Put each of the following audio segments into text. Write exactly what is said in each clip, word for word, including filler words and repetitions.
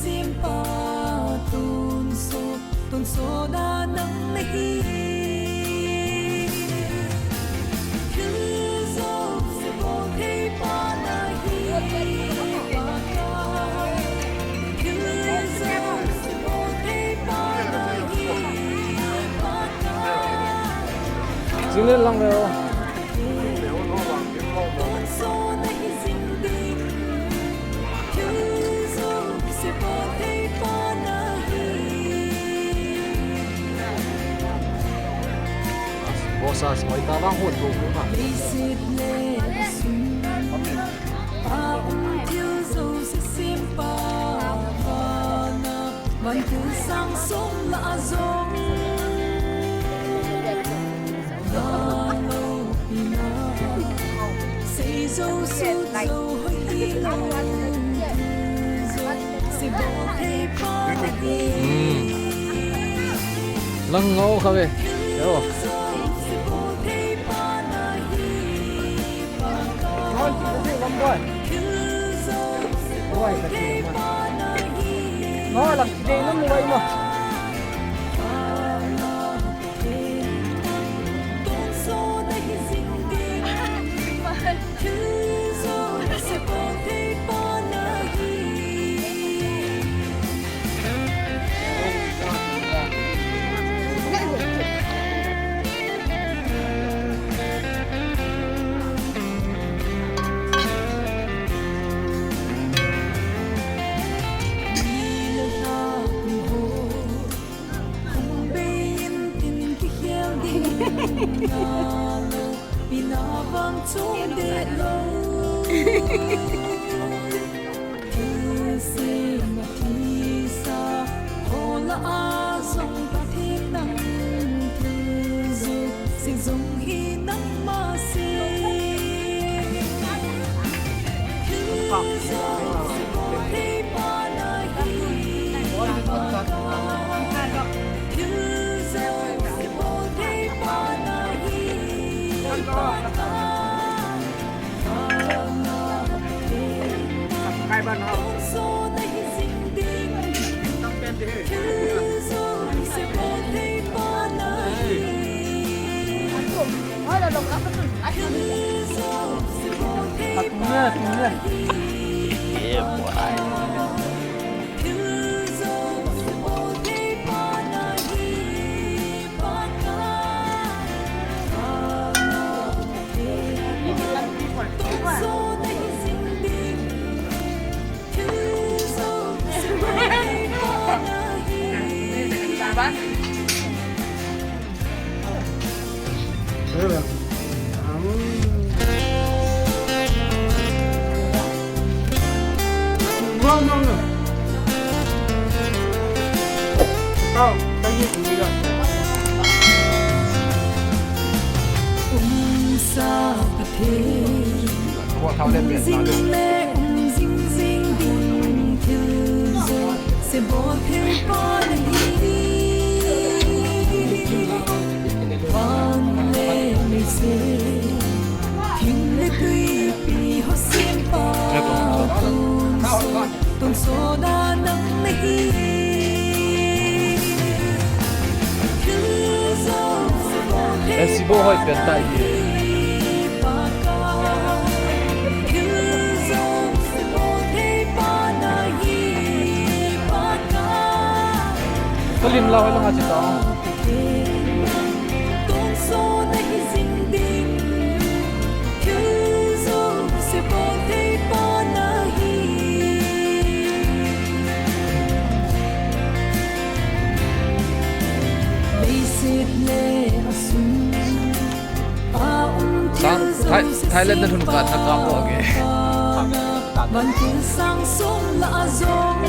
Simpa, tunso, tunso da nang nahi. Thil jouse bol thei pa nahi, Pakai. Thil jouse bol thei pa nahi, Pakai. Jing le lang ve o. Bosa, soi ta lang hot lo ma. Vantil sang sung la azong. Lang ngau kha ve. Yo. Ngau lang kidei nung vai ma. Sibo hoi pen tai hi. Kalim la hoi la ha chi ta. Thailand na thun ka na ka po ke. Vantil sang sung la azong.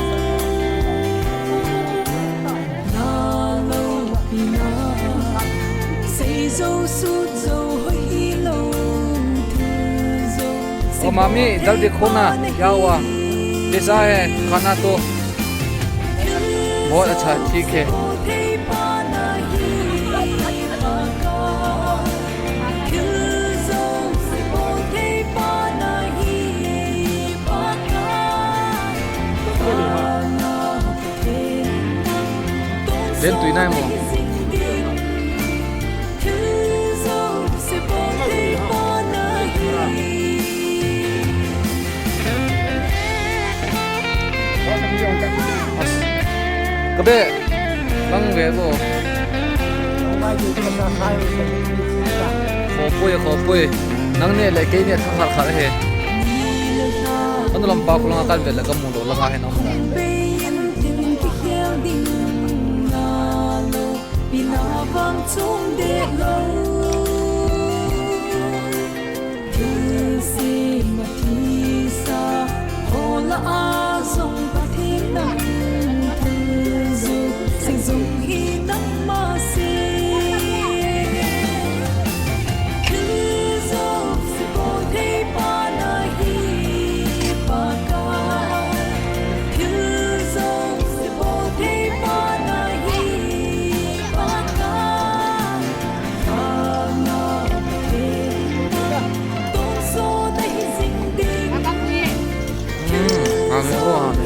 ओ मामी, जल्दी खाना, क्या हुआ? कैसा है खाना तो? बहुत अच्छा, ठीक है। Len tui nai mo. Ka be, lang ve bo. Khopui, khopui. Nang ne le kei ne thang khat khat he. Anu lam pa khu lang a kan ve le ka mu lou lang a he nang mu. Pina vang chung de lo. Thilsem a thisa, hola a jong Pathen nang thilsem jong hi nangma se. Thil jong se bol thei pa nahi Pakai. Thil jong se bol thei pa nahi Pakai. Amen. Oh, amen.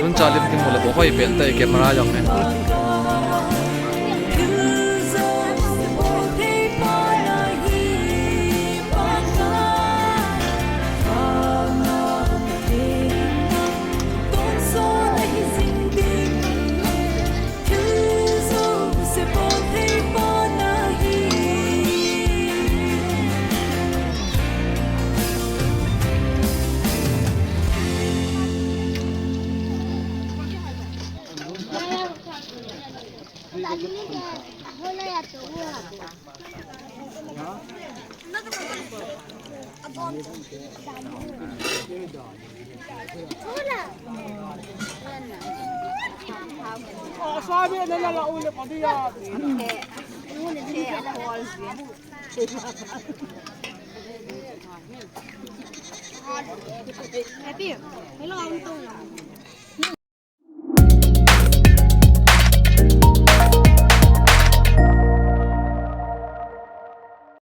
Nun cha lim kimu le bo hoi pen tai camera jong ne. Happy, hello, ang tong.